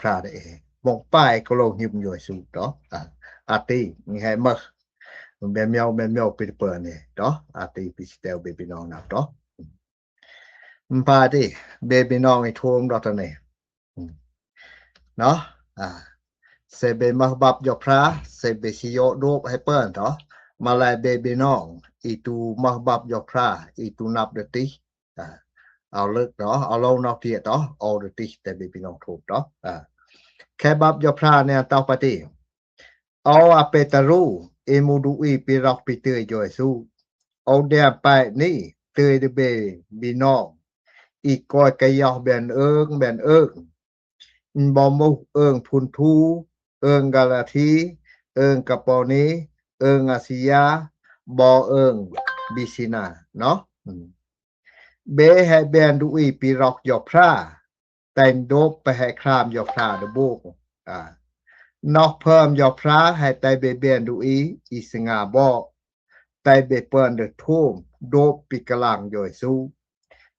ພຣາເດ້ເອງ. ມອງປາຍກໍລົງຍືມຢວຍສູດອກ ອາ ອາຕິ ມີໃຫ້ມາ ແມ່ນມຽວ ແມ່ນມຽວປິດເປີນເດ້ເນາະ ອາຕິ ປິດສະແຕວເບບີນ້ອງນຳເນາະ. ອືມ ມາປາຍຕິ ເບບີນ້ອງອີ່ໂທມດອກຕອນນີ້ ອືມ ເນາະ ອາ ເຊເບມາບາບຢອກພຣາ ເຊເບຊິໂຍໂດບໃຫ້ເປີນເນາະ ມາລາຍເບບີນ້ອງ ອີ່ຕູມາບາບຢອກພຣາ ອີ່ຕູນັບເດີຕິ ອາ ເອົາເລີກເນາະ ເອົາເລົ່ານອກເທຍເນາະ ເອົາເດີຕິ ແຕ່ເບບີນ້ອງໂທມເນາະ ອາ ແຄ່ບາບຢອກພຣາແນນເຕົາປາຕິ Âu a Pêtôrô, i mô đu i pi rok pi tưi Yôsua. Âu đen pê ni tưi đơ bê bi nong. I kôi kê yoh ben ơng, ben ơng. Bo muh ơng Phun Thu, ơng Galati, ơng Kaponi, ơng Asia, bo ơng Bisina. Ƀê hê ben đu i pi rok Yôsua. ແຕ່ງໂດບໄປໃຫ້ຄາມຢໍພຣາເດີໂບກ ອາ ນອກເພີ່ມຢໍພຣາໃຫ້ແຕ່ເບເບນດູອີ ອີສະຫງ່າບໍ ແຕ່ເບເປິນເດີໂທມ ໂດບປີກະລັງຢອຍຊູ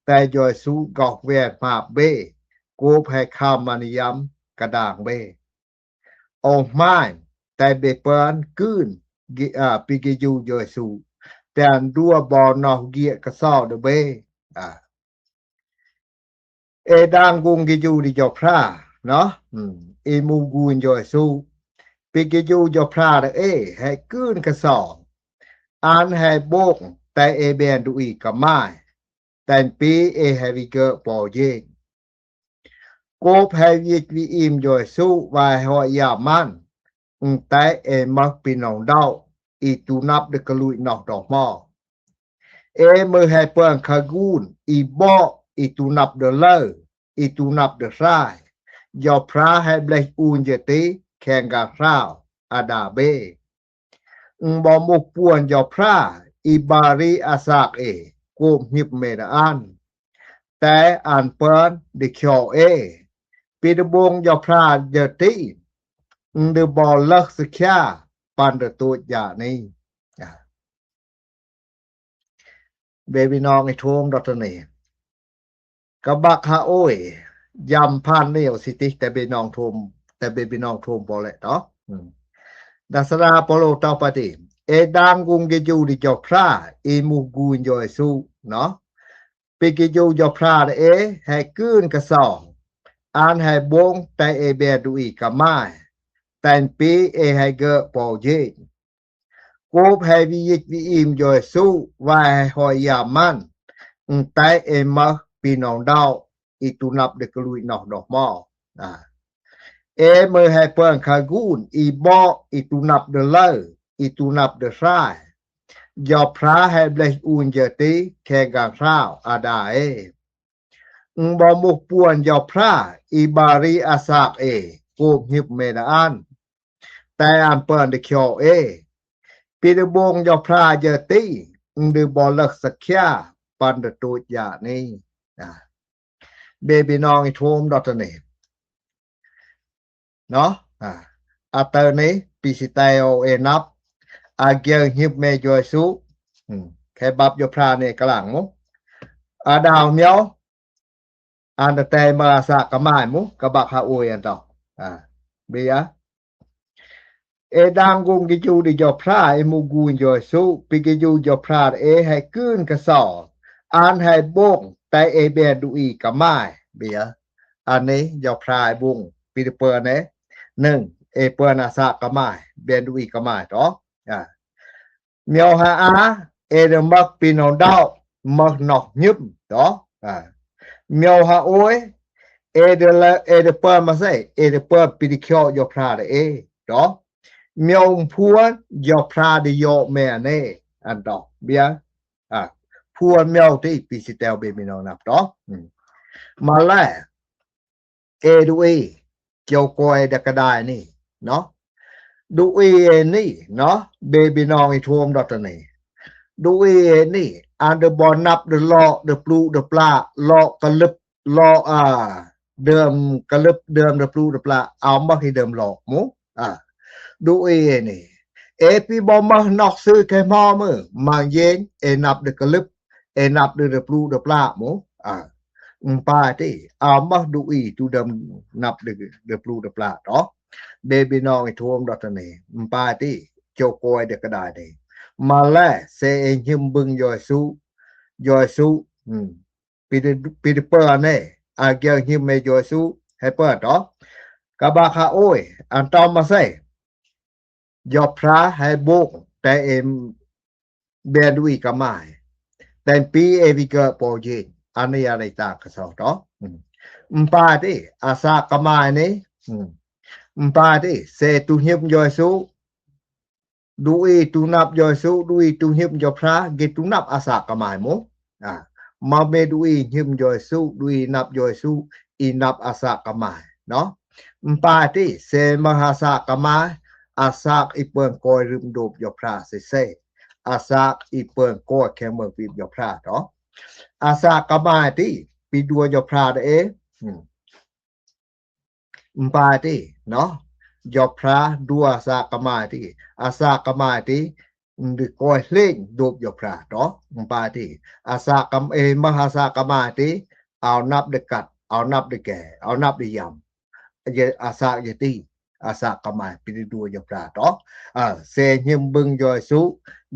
ແຕ່ຢອຍຊູກອກແວນມາບເບ ໂກບໃຫ້ຄາມມານິຍຳກະດາງເບ ອອກມາຍ ແຕ່ເບເປິນກືນ Gi-, a, Pi Giê-su Yêsu, te ăn đuổi bỏ nòi giê kơ sô đơ bê. A. Ê đang gŭng Giê-su đi Chao Phraya, nô. Ê mâu gŭng Yêsu. Pi Giê-su Chao Phraya đơ ê, he kưn kơ sô. Ăn he bông, te ê ben đuôi kơ mai. Ten pi ê he vi gơ pô jên. Kôp he viêk vi im Yêsu vai hoi ya man. Ưm te ê mâk pi nông đau. I tu năp đơ kơ lui noh đô hmo. Ê mơ he pơng kha gun. I bŏ. I tu năp đơ lơ. I tu năp đơ rai. Chao Phraya he bleh un jơ ti. Kheng gang hrao. A đa bê. Ưm bŏ mŭk puăn Chao Phraya. I ba ri a sak ê. Kôp hiêp mê đa ăn. Te ăn pơng đơ khiô ê. Pi đơ bông Chao Phraya jơ ti. Ưm đơ bŏ lơh sơ khia. Păn đơ tôch ya ni. A. Bê pi nong i thôm đô tơ ni. Kơ băk ha ôi. Yăm phan nêu si ti te pi nong thôm, te bê pi nong thôm bŏ lĕ đô. Ưm. Đa sa đa pô lô tao pa ti. Ê đang gŭng Giê-su đi Chao Phraya, ê mâu gŭng Yêsu, nô. Pi Giê-su Chao Phraya đơ ê, he kưn kơ sô. Ăn he bông, te ê ben đuôi kơ mai. Ten pi ê he gơ pô jên. Kôp he viêk vi im Yêsu, vai he hoi ya man. Ưm te ê mâk pi nông đau. I tu năp đơ kơ lui noh đô hmo. A. Ê mơ he pơng kha gun, i bŏ, i tu năp đơ lơ, i tu năp đơ rai. Chao Phraya he bleh un jơ ti, kheng gang hrao, a đa ê. Ưm bŏ mŭk puăn Chao Phraya, i ba ri a sak ê, kôp hiêp mê đa ăn. Te ăn pơng đơ khiô ê. Pi đơ bông Chao Phraya jơ ti, ưm đơ bŏ lơh sơ khia, păn đơ tôch ya ni. A. Bê pi nong i thôm đô tơ ni. Nô. A. A tơ ni, pi si teo ê năp. A giê hiêp mê Yêsu. Ưm. Khê băp Chao Phraya ni kơ lăng mô. A đao miêu. Ăn đơ te mơ a sak kơ mai mô. Kơ băk ha ôi ăn tơ. A. Bê a. Ê đang gŭng Giê-su đi Chao Phraya, ê mâu gŭng Yêsu, Pi Giê-su Chao Phraya đơ ê he kưn kơ sô. Ăn he bông, te ê ben đuôi kơ mai. Bê a. Ăn ni Chao Phraya he bông, pi đơ pơng ni. Nưng, ê pơng a sak kơ mai, ben đuôi kơ mai, đô. A. Miêu ha a, ê đơ mâk pi nông đau, mâk noh hiêp, đô. A. Miêu ha ôi, ê đơ lơ, ê đơ pơng ma se, ê đơ pơng pi đơ khiô Chao Phraya đơ ê, đô. Miêu puăn, Chao Phraya đơ yô mê a ni, ăn đô. Bê a. A. Puăn miêu ti pi si teo bê pi nong năp, đô. Ưm. Ma lĕ. Ê đu ê, Chao Kôi đơ kơ đai ni, nô. Đu ê ê ni, nô, bê pi nong i thôm đô tơ ni. Đu ê ê ni, ăn đơ bŏ năp đơ lŏ, đơ plu, đơ pla, lŏ kơ lưp, lŏ, a, đơm kơ lưp, đơm đơ plu, đơ pla, ao mâk hi đơm lŏ, mô. A. Đu ê ê ni. Ê pi bŏ mâk noh sư khê hmo mơ, mang jên, ê năp đơ kơ lưp, ê năp đơ đơ plu đơ pla mô. A. Ưm pa ti, ao mâk đu ê tu đơm năp đơ, đơ plu đơ pla đô. Bê pi nong i thôm đô tơ ni. Ưm pa ti, Chao Kôi đơ kơ đai ni. Ma lĕ, se ê hiêp bưng Yêsu, Yêsu, ưm. Pi đơ, pi đơ pơng ni, a giê hiêp mê Yêsu, he pơng đô. Kơ băk ha ôi, ăn tơm ma se. Chao Phraya he bông, te ê ben đuôi kơ mai. Ten pi ê vi gơ pô jên. Ăn ni ăn ni ta kơ sô đô. Ưm. Ưm pa ti, a sak kơ mai ni. Ưm. Ưm pa ti, se tu hiêp Yêsu. Đu ê tu năp Yêsu, đu ê tu hiêp Chao Phraya, gê tu năp a sak kơ mai mô. A. Ma mê đu ê hiêp Yêsu, đu ê năp Yêsu, i năp a sak kơ mai, nô. Ưm pa ti, se mơ ha sak kơ mai, a sak i pơng kôi rưm đôp Chao Phraya se se. A sak i pơng kôi kheng mơng pip Chao Phraya, đô. A sak kơ mai ti, pi đua Chao Phraya đơ ê. Ưm. Ưm pa ti, nô. Chao Phraya đua a sak kơ mai ti. A sak kơ mai ti, đơ kôi hlêng đôp Chao Phraya, đô. Ưm pa ti. A sak kơ, ê, mơ ha sak kơ mai ti, ao năp đơ kăt, ao năp đơ ke, ao năp đơ yăm. Jê, a sak jê ti. ອາສາກະມາຍ ປີດວຍອບພຣາເນາະ ອາ ເຊຍຫິມບຶງຢອຍສຸ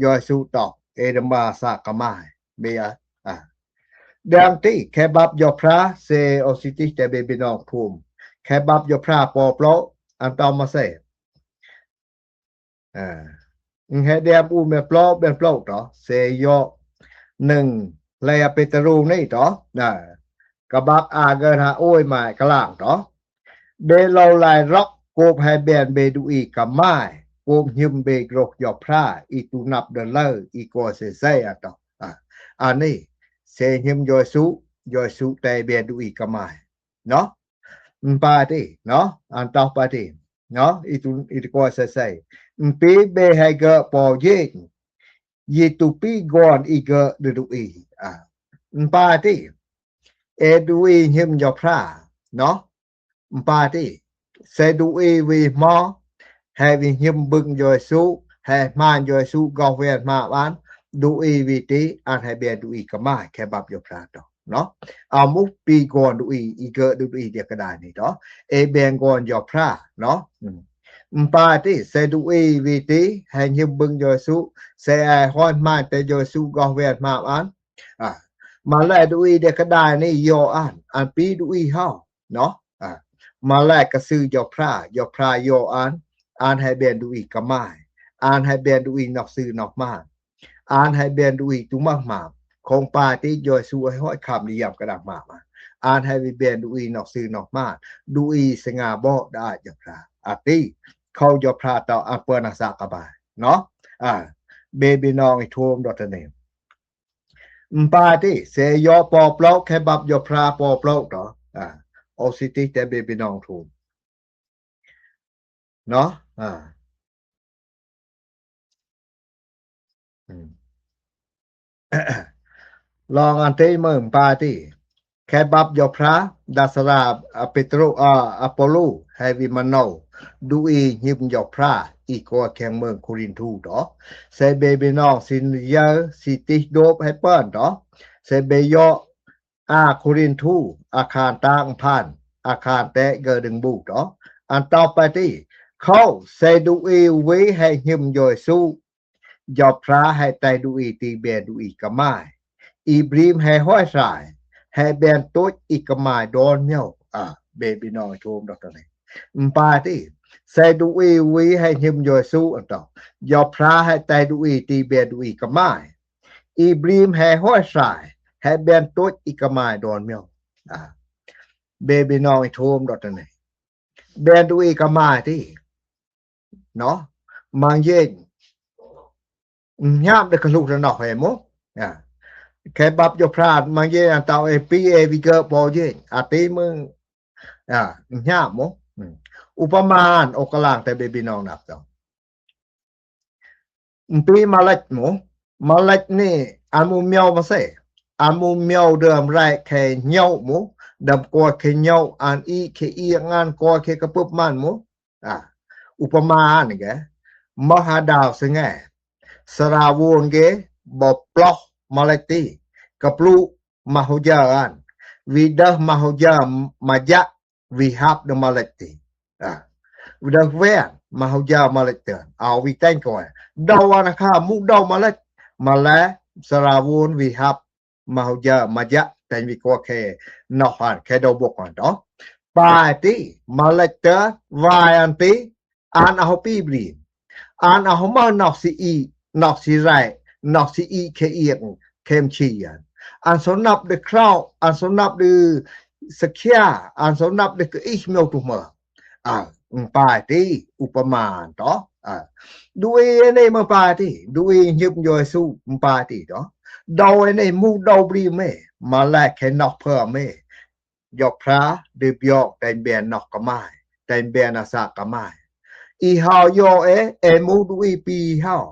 ຢອຍສຸຕອກ ເອດມາອາສາກະມາຍ ເມອາ ອາ ດຽງຕິ ແຄບັບຢອບພຣາ ເຊອອກຊິຕິ ແຕ່ເບບິນອງທຸມ ແຄບັບຢອບພຣາ ປອບໂລ ອັນຕອມມາເຊ ອາ ແຮດຽມອູແມ່ປລອບແມ່ນປອບເນາະ ເຊໂຍ ໜຶ່ງ ແລເປຕະຣູນີ້ເນາະ ນະ ກະບັກອາເກີນຫາໂອຍມາຍກະລາງເນາະ ເບໂລລາຍລັອກ ໂກບໃຫ້ແບນເບດູອີກະມາຍ ໂກບຫິມເບໂກຣກຢອບພຣາ ອີຕູນັບເດີເລີ ອີໂກເຊເຊອາເນາະ ອາ ອັນນີ້ ເຊຫິມຢອຍສຸ ຢອຍສຸແຕ່ເບດູອີກະມາຍ ເນາະ ອາ ປາຕິ ເນາະ ອັນຕອກປາຕິ ເນາະ ອີຕູ ອີຕູກວາໄຊໄຊ ອາ ປີເບໄຮເກີປອເຢກ ຢີຕູປີກອນອີເກີດູອີ ອາ ອາ ປາຕິ ເອດູອີຫິມຢອບພຣາ ເນາະ ອາ ປາຕິ ເຊດູອີວີມໍ ແຮວີຫິມບຶງຢອຍສຸ ແຮມານຢອຍສຸ ກອເວນມາອານ ດູອີວີຕິ ອານແຮເບນດູອີກະມາຍ ແຄບັບຢອບພຣາ ເນາະ ອາມຸກປີກອນດູອີ ອີເກີດູອີ ດຽວກະດາຍນີ້ເນາະ ເອແບງກອນຢອບພຣາເນາະ ອາ ອາ ປາຕິ ເຊດູອີວີຕິ ແຮງຫິມບຶງຢອຍສຸ ເຊອາຍຮອຍມາແຕ່ຢອຍສຸ ກອເວນມາອານ ອາ ມາແລດູອີ ດຽວກະດາຍນີ້ ຢໍອານ ອານປີດູອີເຮົາ ເນາະ ອາ ມາແລກະຊື່ຢອບພຣາ ຢອບພຣາຢໍອານ ອານແຮເບນດູອີກະມາຍ ອານແຮເບນດູອີນອກຊື່ນອກມານ ອານໃຫ້ແບນດຸອີຕຸມັກມາ ຂອງປາຕິຢອຍສຸໃຫ້ຮ້ອຍຄຳນິຍາມກະດັງມາ ອານໃຫ້ແບນດຸອີນອກຊື່ນອກມາ ດຸອີສະຫງ່າບໍດາຍອາດຢາພຣາ ອາຕິ ເຂົາຢາພຣາເຕົາອາເປິນອາສາກະບາຍເນາະ ອາ ເບບີນ້ອງອີໂທມດອກເຕີເນມ ປາຕິເສຍອປອບເລົ່າ ແຄບັບຢາພຣາປອບເລົ່າເນາະ ອາ ອອກຊິຕິແຕ່ເບບີນ້ອງໂທມ ເນາະ ອາ ອືມ ລອງອັນເຕເມີງປາຕິ ແຄບັບຢາພຣາ ດາສະລາ ອາເປໂຕຣ ອາ ອາໂປໂລ ແຮວິມາໂນ ດຸອີ ຍິມຢາພຣາ ອີກອແຂງເມືອງໂຄລິນທູເນາະ ເຊເບບີນ້ອງຊິນເຢີ ຊິຕິໂດບໃຫ້ເປິ້ນເນາະ ເຊເບຢາ ອາໂຄລິນທູ ອາຄານຕາງພັນ ອາຄານແຕະເກີດຶງບູດອ ອັນຕໍ່ໄປຕິ ເຂົາເຊດຸອີເວແຮງຫິມຢອຍຊູ ຢາພຣາແຮແຕດຸອີຕີແບນດຸອີກະມາຍ ອີບຣີມແຮຫ້ອຍສາຍ ແຮແບນໂຕດອີກະມາຍດອນມຽວ ອາ ເບບີນ້ອງໂທມດອກຕະເນ ປາຕິ ເຊດຸອີເວແຮງຫິມຢອຍຊູ ອັນຕໍ່ ຢາພຣາແຮແຕດຸອີຕີແບນດຸອີກະມາຍ ອີບຣີມແຮຫ້ອຍສາຍ ແຮແບນໂຕດອີກະມາຍດອນມຽວ ອາ ເບບີນ້ອງອີໂທມດອກຕະເນ ແບນດຸອີກະມາຍຕິ ເນາະ ມັງເຢນ ຍາມໄດ້ກະລຸກນະເນາະເຮໂມ ອາ ແຄບັບຢາພຣາ ມັງເຢນ ອັນເຕົາເອປີເອວິເກີປອເຢນ ອາຕິເມືອງ ອາ ຍາມໂມ ອືມ ອຸປະມານ ອອກກະລາງແຕ່ເບບີນ້ອງນັບເຈົ້າ ອືມ ປີມາເລັດໂມ ມາເລັດນີ້ ອັນມູມຽວມາເຊ ອັນມູມຽວເດີມແລກແຄຍ່ຽວໂມ ດຳກວດແຄຍ່ຽວ ອັນອີເຄອຽງ ອັນກວດເຄກະປຶບມັນໂມ ອາ ອຸປະມານີ້ແກ ມະຫາດາວສະແງ ສະລາວົນເກ ບໍປອກມາເລັດຕີ ກະປລຸ ມະຫຸຢາອັນ ວິເດີມະຫຸຢາມະຍະ ວິຮັບເດີມາເລັດຕີ ອາ ວິເດີແວນ ມະຫຸຢາມາເລັດເຕີ ອາ ວິແຕງກອຍ ດາວອານາຄາ ມຸດາວມາເລັດ ມາແລ ສະລາວົນ ວິຮັບ ມະຫຸຢາມະຍະ ແຕງວິກວາແຄ ນອກອານ ແຄດອບວກອນເນາະ ປາຍຕິ ມາເລັດເຕີ ວາຍອັນຕິ ອານອາໂຮປີບຣີ ອານອາໂຮມານອກຊີອີ ນອກຊີໄຣ ນອກຊີອີເຄອຽງ ເຄມຊີອານ ອັນສະນັບເດີຄຣາວ ອັນສະນັບເດີສະເຄຍ ອັນສະນັບເດີກະອີກແມວຕຸມາ ອາ ປາຍຕິ ອຸປະມານເນາະ ອາ ດຸອີເອເນມາປາຍຕິ ດຸອີຍິບຢອຍຊູ ປາຍຕິເນາະ ດາວເອເນ ມຸດາວບຣີເມ ມາແລແຄນອກເພີເມ ຢາພຣາ ເດບຽວ ແຕນແບນນອກກະມາຍ ແຕນແບນອາສາກະມາຍ ອີຮາວໂຍເອ ເອມູດຸອີປີຮາວ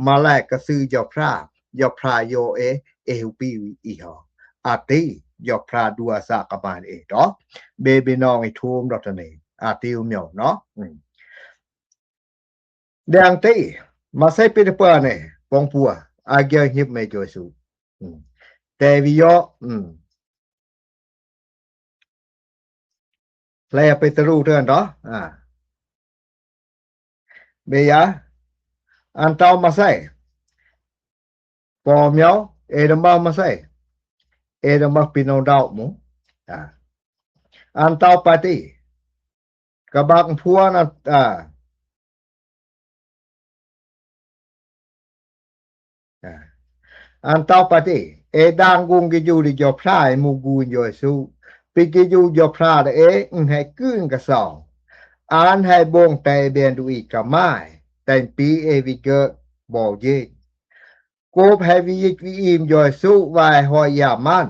ມາແລກະຊືຢາພຣາ ຢາພຣາໂຍເອ ເອຮຸປີອີຮາວ ອາຕິ ຢາພຣາດູອາສາກະມາຍເອເນາະ ເບບີນ້ອງອີໂທມດອກຕະເນ ອາຕິວມຽວເນາະ ອືມ ແດງຕີ ມາໃສ່ປີຕະເປີເນ ປອງປົວ ອາເກຍງຮິບເມໂຈຍຊູ ອືມ ແຕວິໂຍ ອືມ ແລເປຕະຣູເທື່ອນເນາະ ອາ Bây giờ anh tao mà say, bỏ mèo, ê đâm bao mà say, ê đâm bao pin ông đậu mù. À, anh tao party, các bạn phua nè, à. ອັນເຕົ້າປາຕິ ເອດາງກຸງກິຢູລິໂຍພລາຍ ມູກູນໂຍຊູ ປິກິຢູໂຍພລາເອ ອືມ ໃຫ້ກືນກະຊອງ ອານໃຫ້ບົງແຕ່ເບນດຸອີກະມາຍ ແຕ່ງປີເອວິເກີບໍເຢ ໂກບໃຫ້ວິຢິກວິອີມໂຍຊູ ວາຍຫອຍຢາມັນ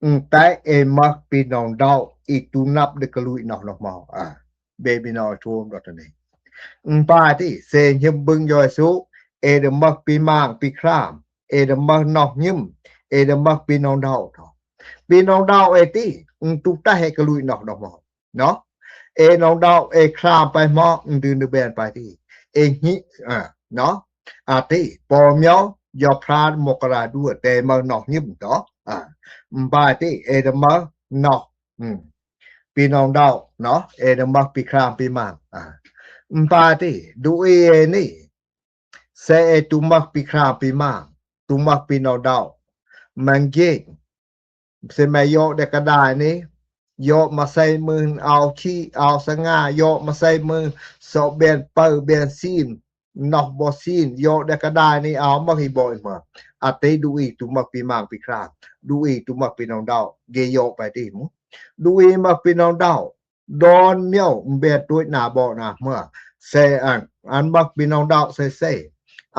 ອືມ ແຕ່ເອມັກປີນອງດອກ ອີກຕູນັບເດກະລຸຍນອກນອກມອ ອາ ເບບີນອຍໂທມດອກຕະເນ ອືມ ປາຕິ ເຊຍືມບຶງໂຍຊູ ເອເດມັກປີມາງປີຄຣາມ ເອດະມະນອກຍິມ ເອດະມະກປີນອງດາວເນາະ ປີນອງດາວເອຕິ ອືມ ຕຸກຕາເຮກະລຸຍເນາະ ເນາະ ເນາະ ເອນອງດາວເອຄລາມໄປເມາະ ອືມ ດືນເດແບນໄປຕິ ເອຫິ ອາ ເນາະ ອາຕິ ປໍມຽວ ຍອພລານ ມົກກະລາດ້ວຍ ເຕມະນອກຍິມເນາະ ອາ ບາຕິ ເອດະມະນອກ ອືມ ປີນອງດາວເນາະ ເອດະມະກປີຄລາມປີມາງ ອາ ບາຕິ ດູເອເອນີ ເຊເອຕູມາກປີຄຣາມປີມາງ ຕູມາກປີນອງດາວ ມັນເກງ ເຊມາໂຍເດກະດາຍນີ້ ໂຍມາໃສ່ມື ເອົາຂີ້ ເອົາສະຫງ່າ ໂຍມາໃສ່ມື ເຊາະແບນເປີແບນຊີນ ນອກບໍ່ຊີນ ໂຍເດກະດາຍນີ້ ເອົາມາຮີບໍອີກມາ ອາເຕດູອີຕູມາກປີມາງປີຄຣາມ ດູອີຕູມາກປີນອງດາວ ເກໂຍໄປຕິ ດູອີມາກປີນອງດາວ ດອນມຽວ ແບນຕຸ້ຍໜ້າບໍ່ໜ້າເມືອ ເຊ ອັນ ອັນມັກປີນອງດາວເຊເຊ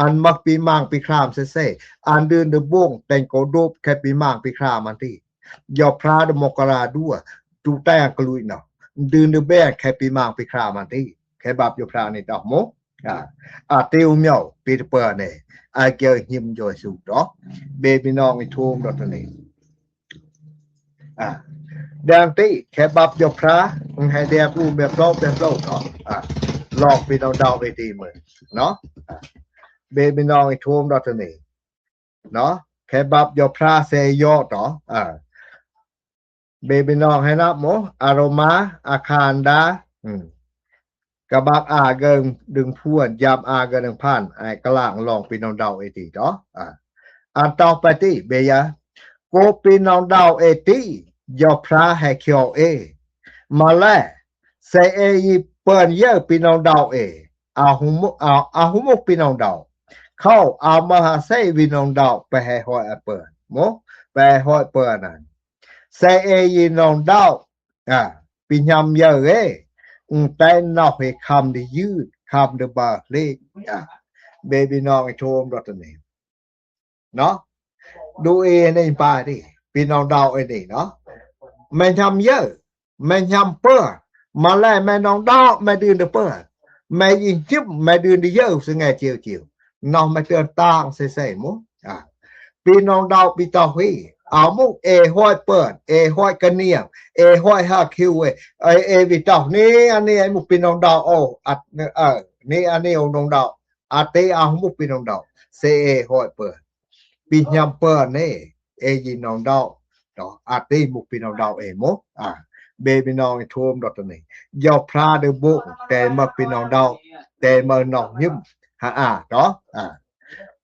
ອັນມັກປີມາງປີຄຣາມເຊເຊ ອັນດືນດຶບວົງແຕ່ງໂກໂດບແຄ່ປີມາງປີຄຣາມມັນຕິ ຢອບພລາດມົກກະລາດ້ວຍ ຕູແຕ່ງກະລຸຍເນາະ ດືນດຶບແບນແຄ່ປີມາງປີຄຣາມມັນຕິ ແຄ່ບັບຢອບພລານີ້ຕອກໂມ ອາ ອາຕິວມຽວປີຕະເປີເນ ອາເກຍຫິມຢອຍສູດອກ ເບບີນອງອີໂທມດອກຕະເນ ອາ ແດງຕິ ແຄ່ບັບຢອບພລາ ໃຫ້ແດບອູແບບໂລກແບບໂລກເນາະ ອາ ລອກປີນອງດາວເວທີມືເນາະ ອາ ເບບີນອງອີໂທມດອກຕະເນເນາະ ແຄ່ບັບຢອບພລາເຊໂຍເນາະ ອາ ເບບີນອງໃຫ້ນັບໂມ ອາໂຣມາ ອາຄານດາ ອືມ ກະບັກອາເກີງດຶງພວນ ຢາມອາເກີງດຶງພັນ ອາຍກະລາງລອງປີນອງດາວເອຕິເນາະ ອາ ອັນຕອກໄປຕິ ເບຢາ ໂກປີນອງດາວເອຕິ ຢອບພລາໃຫ້ຄຽວເອ ມາແລ ເຊເອຢີເປິນເຢີປີນອງດາວເອ ອາຫຸມຸ ອາ ອາຫຸມຸກປີນອງດາວ ເຂົ້າອາມະຫາເຊວີນອງດາວ ໄປໃຫ້ຫອຍອາເປິນໂມ ໄປໃຫ້ຫອຍເປິນນັ້ນ ເຊເອຢີນອງດາວ ອາ ປີຍຳເຢີເອ ອື ແຕ່ນອກເຮຄຳດີຍືດ ຄຳເດີບາເລກ ອາ ເບບີນອງໄອໂທມດອກຕະເນ ເນາະ ດູເອໃນປາດີ ປີນອງດາວເອນີ້ເນາະ ແມ່ຍຳເຢີ ແມ່ຍຳເປີ ມາແລແມ່ນອງດາວ ແມ່ດືນເດີເປີ ແມ່ຍິງຈິບ ແມ່ດືນດີເຢີ ສະແງຈຽວຈຽວ ນອກແມ່ເຕືອນຕ່າງໃສ່ໃສ່ໝູ ອາ ປີນອງດາວປີຕາຮີ ອາມຸກເອຫ້ອຍເປີ ເອຫ້ອຍກະນຽງ ເອຫ້ອຍຮາຄິວ ເອ ເອ ເອວິຕາ ນີ້ອັນນີ້ໄອມຸກປີນອງດາວ ໂອ ອັດ ເອີ ນີ້ອັນນີ້ອອກນອງດາວ ອາເຕອາຫຸມຸກປີນອງດາວ ເຊເອຫ້ອຍເປີ ປີຍຳເປີເນ ເອຢີນອງດາວເນາະ ອາເຕມຸກປີນອງດາວເອໂມ ອາ ເບບີນອງໄອໂທມດອກຕະເນ ຢອບພລາເດີໂບ ແຕ່ມາປີນອງດາວ ແຕ່ມານອກຍິມ ຫາອາເນາະ ອາ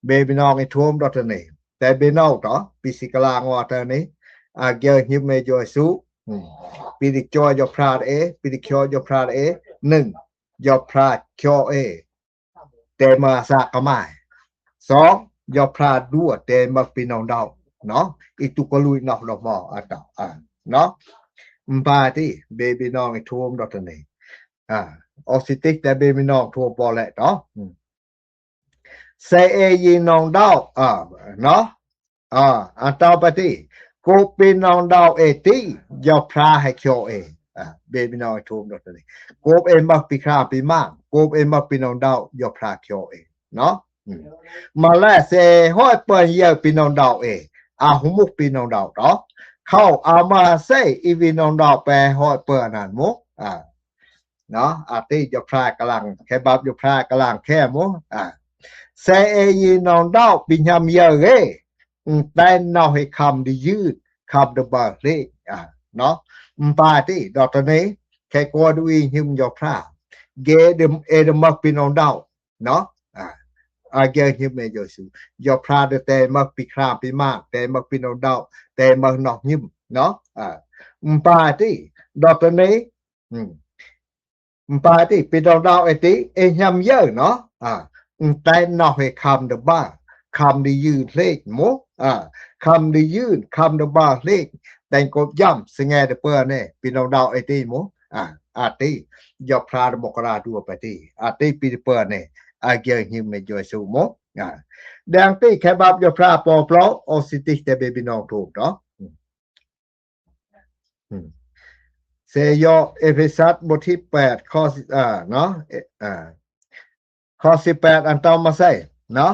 ເບບີນອງໄອໂທມດອກຕະເນ ແຕ່ເບນອງເນາະ ປີສິກະລາງອຕະເນ ອາເກຍຫິມເມໂຍຍສຸ ອືມ ປີດິກຈອຍຢອບພລາເອ ປີດິກຈອຍຢອບພລາເອ ໜຶ່ງ ຢອບພລາຄຽວເອ ເຕມາສາກະມາຍ ສອງ ຢອບພລາດວ ເຕມາປີນອງດາວເນາະ ອີກຕຸກະລຸຍນອກດອກມອ ອາຕາ ອາ ເນາະ ບາຕິ ເບບີນອງໄອໂທມດອກຕະເນ ອາ ອອກຊິຕິກແຕ່ເບບີນອງໂທມບໍ່ແລະເນາະ ເຊເອຢີນອງດາວ ອາ ເນາະ ອາ ອັນຕາປະຕິ ໂກບປີນອງດາວເອຕິ ຢອບພລາໃຫ້ຄຽວເອ ອາ ເບບີນອງໂທມດອກຕະເນ ໂກບເອມັກປີຄາປີມາງ ໂກບເອມັກປີນອງດາວ ຢອບພລາຄຽວເອ ເນາະ ອືມ ມາແລເຊຫ້ອຍເປີນເຢີປີນອງດາວເອ ອາຫຸມຸກປີນອງດາວເນາະ ເຂົ້າອາມາເຊອີວີນອງດາວ ແປຫ້ອຍເປີນອັນໝູ ອາ ເນາະ ອາຕິຢູ່ພລາກະລັງ ແຄບັບຢູ່ພລາກະລັງແຄໝູ ອາ ເຊເອຢີນອງດາວ ປີຍຳເຢີເອ ອື ແຕ່ນອກເຮຄຳດີຍືດ ຄຳເດີບາເລ ອາ ເນາະ ປາຕິ ດອກຕະເນ ແຄກວດູອີຫິມຍໍພລາ ເກເດີມ ເອເດີມມັກປີນອງດາວ ເນາະ ອາ ອາກຽງຫິມແມ່ຢອຍຊູ ຢອບພຣາເດີແຕ່ມາປີຄຣາມປີມາກ ແຕ່ມາປີນ້ອງດາວ ແຕ່ມານອກຍິມເນາະ ອາ ອືມ ປາຕີ ດອດຕະເນ ອືມ ອືມ ປາຕີ ປີນ້ອງດາວເອຕີ ເອຍາມເຢີເນາະ ອາ ອືມ ແຕ່ນອກເຮຄຳເດີບາ ຄຳດີຍືນເລກໂມ ອາ ຄຳດີຍືນ ຄຳເດີບາເລກ ແຕ່ງກົບຢ້ຳສະແງເດີເປີເນ ປີນ້ອງດາວເອຕີໂມ ອາ ອາຕີ ຢອບພຣາເດີມົກກະລາດັວປາຕີ ອາຕີ ປີເດີເປີເນ ອາກຽງຫິມແມ່ຢອຍຊູໂມ ອາ ແດງຕີ ແຄບັບ ຢອບພຣາ ປອປລອ ອອກຊິຕິ ແຕ່ເບບີນ້ອງໂທມເນາະ ອືມ ອືມ ເຊໂຍ ເອເຟຊັດ ບົດທີແປດ ຂໍ້ ອາ ເນາະ ເອ ອາ ຂໍ້ສິບແປດ ອັນເຕົ້າມາໃສ່ເນາະ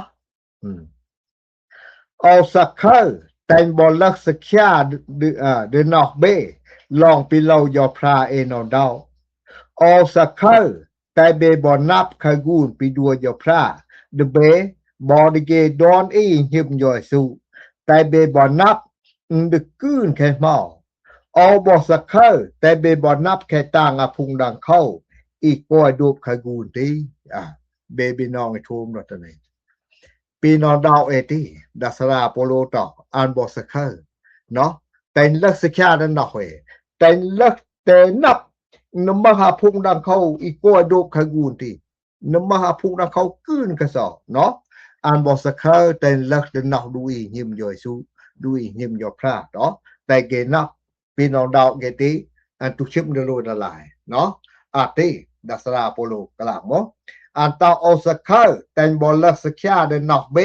ອືມ ເອົາສະເຄີ ແຕ່ງບໍ່ເລິກສະເຄຍ ເດີ ເດີນອກເບ ລອງປີເລົ່າຢອບພຣາເອນອນດາວ ເອົາສະເຄີ ແຕ່ເບບໍ່ນັບ ຂະກູນປີດັວຢອບພຣາ ເດເບ ບໍດີເກດອນອີຫິມຢອຍຊູ ແຕ່ເບບໍ່ນັບ ອືມ ເດີກືນແຄເມົາ ເອົາບໍ່ສະເຄີ ແຕ່ເບບໍ່ນັບ ແຄຕ່າງອາພຸງດັງເຂົາ ອີກອຍໂດບຂະກູນຕີ ອາ ເບບີນ້ອງອີໂທມເນາະຕະເນ ປີນ້ອງດາວເອຕີ ດັດສະລາໂປໂລຕອກ ອານບໍ່ສະເຄີເນາະ ແຕ່ງເລິກສະເຄຍເດີນອກເວ ແຕ່ງເລິກແຕ່ນັບ ນຳມະຫາພຸງດັງເຂົາ ອີກອຍໂດບຂະກູນຕີ ນຳມະຫາພຸງດັງເຂົາກືນກະສອບເນາະ ອານບໍ່ສະເຄີ ແຕ່ງເລິກເດີນອກດູອີຫິມຢອຍຊູ ດູອີຫິມຢອບພຣາເນາະ ແຕ່ເກນັບ ປີນ້ອງດາວເກຕີ ອັນຕຸກຊິບເດີໂລດາລາຍເນາະ ອາຕີ ດັດສະລາໂປໂລກະລາໂມ ອັນຕາໂອສະເຄີ ແຕ່ງບໍ່ເລິກສະເຄຍເດີນອກເບ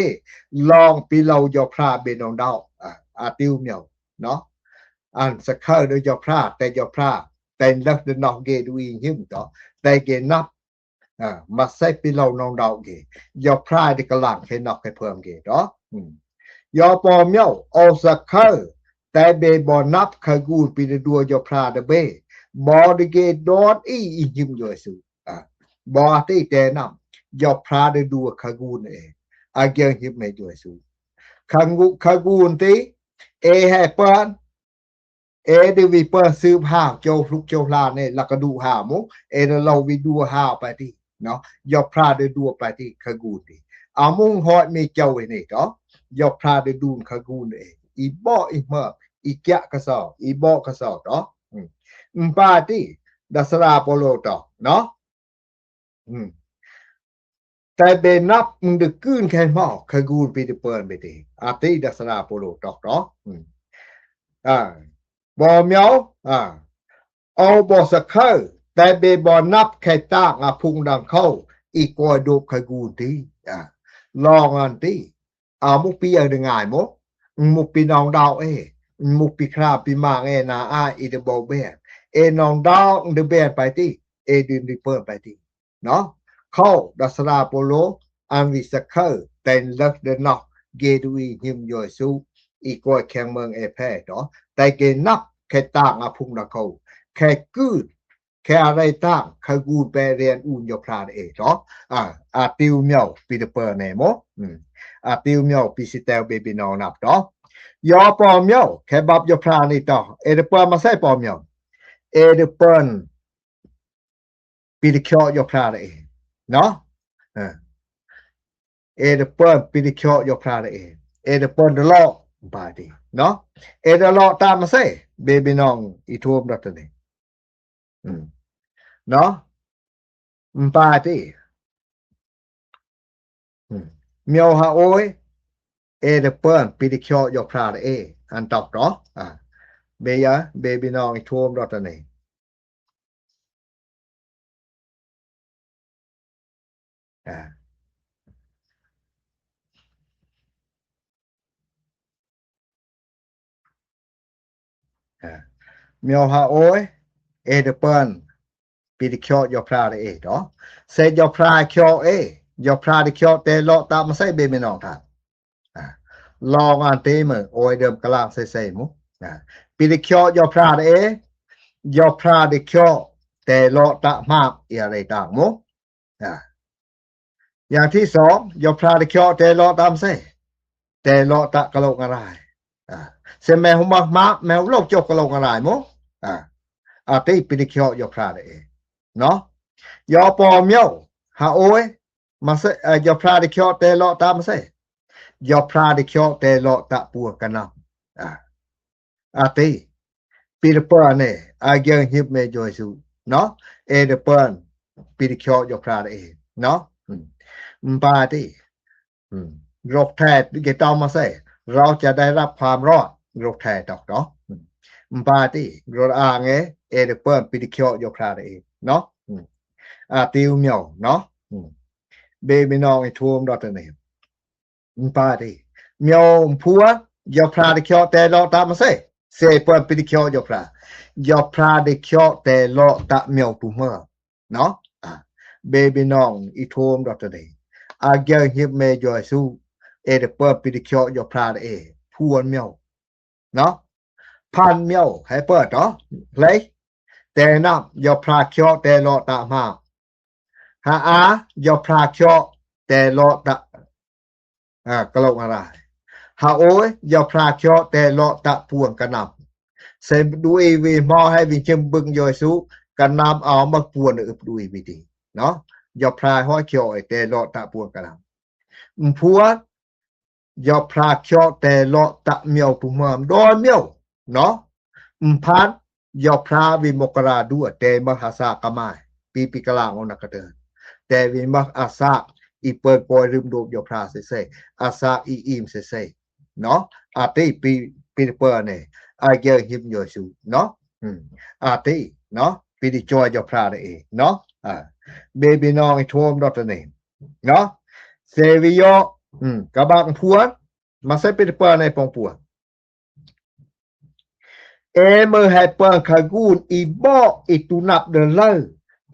ລອງປີເລົ່າຢອບພຣາເບນ້ອງດາວ ອາ ອາຕິວມຽວ ເນາະ ອັນສະເຄີເດີຢອບພຣາ ແຕ່ຢອບພຣາ ແຕ່ງເລິກເດີນອກເກດູອີຫິມເນາະ ແຕ່ເກນັບ ອາ ມາໃສ່ປີເລົ່ານ້ອງດາວເກ ຢອບພຣາເດີກະລາງເຄນອກເຄເພີງເກເນາະ ອືມ ຢໍປໍມຽວ ເອົາສະເຄີ ແຕ່ເບບໍ່ນັບ ຂະກູນປີເດີດັວຢອບພຣາເດີເບ ບໍດີເກດອນອີອີຫິມຢອຍຊູ ອາ ບໍອາຕິແຕນຳ ຢອບພຣາເດີດັວຂະກູນເອ ອາກຽງຫິມແມ່ຢອຍຊູ ຂະກູ ຂະກູນຕີ ເອແຮເປິນ ເອດີວີເປີນສືບຫາໂຈລຸກໂຈລາເນ ລະກະດູຫາໂມ ເອນະລາວີດັວຫາໄປຕິເນາະ ຢອບພຣາເດີດັວໄປຕິຂະກູນຕິ ອາມຸງຮອດມີເຈົ້າເອເນເນາະ ຢອບພຣາເດີດູນຂະກູນເອ ອີບໍອີເມີ ອີກະກະຊອ ອີບໍກະຊອເນາະ ອືມ ອືມ ປາຕິ ດັດສະລາໂປໂລຕອກເນາະ ອືມ ແຕ່ເບນັບ ມຶງດຶກກືນແຄມອກ ຂະກູນປີເດີເປີນໄປຕິ ອາຕິ ດັດສະລາໂປໂລຕອກເນາະ ອືມ ອາ ບໍ່ມຽວ ອາ ເອົາບໍ່ສະເຄີ ແຕ່ເບບໍ່ນັບ ແຄຕ່າງອາພຸງດັງເຂົາ ອີກອຍໂດບຂະກູນຕິ ອາ ລອງອັນຕິ ອາ ມຸກປີເອີເດີງ່າຍໂມ ມຸກປີນ້ອງດາວເອ ມຸກປີຄຣາມປີມາງເອນາອາ ອີເດບໍແບນ ເອນ້ອງດາວເດີແບນໄປຕິ ເອດິນດິເປີນໄປຕິ ເນາະ ເຂົາດັດສະລາໂປໂລ ອັນວິສະເຄີ ແຕນເລິກເດີນອກ ເກດູອີຫິມຢອຍຊູ ອີກອຍແຂງເມືອງເອແພເນາະ ແຕ່ເກນັບ ແຄຕ່າງອາພຸງນະເຂົາ ແຄກືນ ແຄອາໄລຕ່າງ ຂະກູນແປແລນອູນຢອບພຣາເອເນາະ ອາ ອາຕິວມຽວ ປີເດີເປີນແນໂມ ອາຕິວມຽວ ປີຊິແຕວເບບີນ້ອງນັບເນາະ ຢໍປອມຽວ ແຄບັບຢອບພຣານີ້ເນາະ ເອເດີເປີນມາໃສ່ປອມຽວ ເອເດີເປີນ ປີຕະເຄາະຢອກພຣາໄດ້ເອງເນາະ ເອີ ເອເດເປິນປີຕະເຄາະຢອກພຣາໄດ້ເອງ ເອເດເປິນດະເລາະບາດນີ້ເນາະ ເອດະເລາະຕາມມາເຊ ເບບີນ້ອງອີໂທມດອກໂຕນີ້ ອືມ ເນາະ ບາດນີ້ ອືມ ມຽວຫາໂອຍ ເອເດເປິນປີຕະເຄາະຢອກພຣາໄດ້ເອງ ອັນຕອກເນາະ ອາ ເບຍາ ເບບີນ້ອງອີໂທມດອກໂຕນີ້ ອາ ອາ ມຽວຫາໂອຍ ເອເດເປິນ ປີຕະເຄາະຢອກພຣາໄດ້ເອງເນາະ ເຊຢອກພຣາເຄາະເອ ຢອກພຣາໄດ້ເຄາະແຕ່ເລາະຕາມມາໃສ່ເບແມ່ນ້ອງທ່ານ ອາ ລອງອ່ານເຕເມີ ໂອຍເດີມກະລາງໃສ່ໃສ່ໝູ່ ອາ ປີຕະເຄາະຢອກພຣາໄດ້ເອ ຢອກພຣາໄດ້ເຄາະແຕ່ເລາະຕະໝາບເອຍາໄລຕ່າງໝູ່ ອາ ຢ່າງທີສອງ ຢອກພຣາໄດ້ເຄາະແຕ່ເລາະຕາມໃສ່ ແຕ່ເລາະຕະກະໂລງອາລາຍ ອາ ເຊແມ່ຫູໝາກໝາບ ແມ່ຫູໂລກຈົກກະໂລງອາລາຍໝູ່ ອາ ອາຕິປີຕະເຄາະຢອກພຣາໄດ້ເອ ເນາະ ຢໍປອມຽວ ຫາໂອຍ Masih, eh, Yawhpra dah kheoh teh loh ta masih. Yawhpra dah kheoh teh loh ta puang ka nam. Ah. Ati. Pi dah pern eh, agiang hip me Yawsu. Noh. Eh dah pern. Pi dah kheoh Yawhpra dah eh. Noh. Hmm. Mpa ti. Hmm. Rok thai kita masih. เราจะได้รับความรอด รกແທ້ຕອກເນາະ. ມະປາຕິ ໂລດອາງເອ ເອເດເປິນ ປີຕິເຄຍໂຍຄາເອເນາະ. ອາຕິວມຽວເນາະ. ເບບີນ້ອງອີ່ທົວມດອກເຕີເນ. ມະປາຕິ ມຽວພວນ ໂຍຄາເດເຄຍແຕ່ເລາະຕາມາເຊ ເຊເປິນ ປີຕິເຄຍໂຍຄາ ໂຍຄາເດເຄຍແຕ່ເລາະຕາມຽວຕຸເມີ ເນາະ. ອາ ເບບີນ້ອງອີ່ໂທມດອກເຕີເນ ອາເກຍເຮັບແມ່ຢອຍຊູ ເອເດເປິນ ປີຕິເຄຍໂຍຄາເອ ພວນມຽວ ເນາະ. ພັນມຽວໃຫ້ເປີດເນາະ ເລີຍ ແຕ່ນຳ ໂຍຄາເຄຍແຕ່ເລາະຕາມາ ຫາອາ ໂຍຄາເຄຍແຕ່ເລາະຕາ ອາ ກະໂລງອາລາຍ ຫາໂອຍ ໂຍຄາເຄຍແຕ່ເລາະຕາພວນກະນຳ ເຊມດູອີວີມໍໃຫ້ວິເຄມບຶງໂຍຊູ ກະນຳເອົາມາພວນອຶບດູອີວີດີ ເນາະ. ໂຍຄາຫ້ອຍເຄຍແຕ່ເລາະຕາພວນກະນຳ ມພວນ ໂຍຄາເຄຍແຕ່ເລາະຕາມຽວຕຸມາມດອຍມຽວ ເນາະ. ມພັນ ໂຍຄາວິມົກກະລາດູ ແຕ່ມະຫາສາກະມາຍ ປີປີກະລາງອອນນະກະເຕີນ ແຕ່ວິມະອາສາກ ອີເປີນກອຍລືມໂດບໂຍຄາເຊເຊ ອາສາກອີອີມເຊເຊ ເນາະ. ອາຕິ ປີ ປີເປີເນ ອາເກຍຫິມໂຍຊູ ເນາະ. ອາຕິ ເນາະ ປີຕິຈອຍໂຍຄາເອ ເນາະ. ອາ ເບບີນ້ອງອີ່ໂທມດອກເຕີເນ ເນາະ. ເຊວິໂຍ ອືມ ກະບັກພວນ ມາໃສ່ເປັນເປີໃນປອງປວນ ເອເມີແຮເປິງຂະກູນ ອີເບາະ ອີຕູນັບເດີເລີ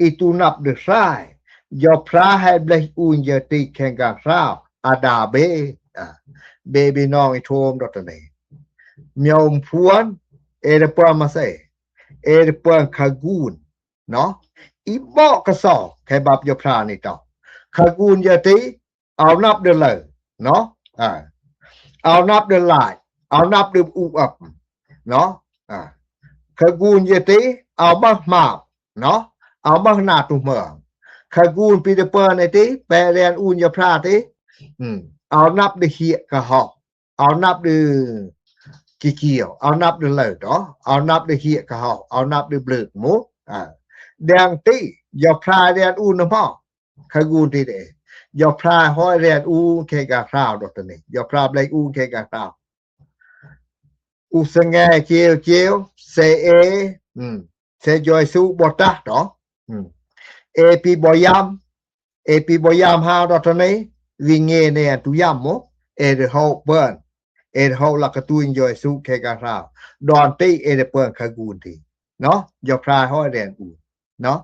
ອີຕູນັບເດີຊາຍ ໂຍຄາແຮເບລອູນເຢຍຕິແຂ່ງການຊາວ ອາດາເບ ອາ ເບບີນ້ອງອີ່ໂທມດອກເຕີເນ ມຽວພວນ ເອເດເປິງມາໃສ່ ເອເດເປິງຂະກູນ ເນາະ ອີເບາະກະຊອກ ແຄ່ບັບໂຍຄານີ້ຕອກ ຂະກູນເຢຍຕິ ເອົານັບເດີເລີ ເນາະ. ອາ ເອົານັບເດີລາຍ ເອົານັບເດີອູອຳ ເນາະ. ອາ ຂະກູນເຢຍຕິ ເອົາມາມາບ ເນາະ ເອົາມາໜ້າຕຸເມີ ຂະກູນປີເດເປິນເອຕິ ແປແລນອູນໂຍຄາຕິ ອືມ ເອົານັບເດີເຮຍກະຮອກ ເອົານັບເດີກີກຽວ ເອົານັບເດີເລີ ເນາະ ເອົານັບເດີເຮຍກະຮອກ ເອົານັບເດີເບລິກໝູ ອາ ແດງຕິ ໂຍຄາແລນອູນນຳມອ ຂະກູນຕິເດ ໂຍຄາຫ້ອຍແລນອູແຂ່ງການຊາວດອກເຕີເນ ໂຍຄາເບລອູແຂ່ງການຊາວ ອຸສະແງຈຽວຈຽວ ເຊເອ ອືມ ເຊໂຍຊູບໍຕາດອກ ອືມ ເອປີບໍຍາມ ເອປີບໍຍາມຫາວດອກເຕີເນ ວິເງເນຕຸຍາມໂມ ເອເດເຮົາເປິນ ເອເດເຮົາລະກະຕຸຍໂຍຊູແຂ່ງການຊາວ ດອນຕິ ເອເດເປິງຂະກູນຕິ ເນາະ ໂຍຄາຫ້ອຍແລນອູ ເນາະ.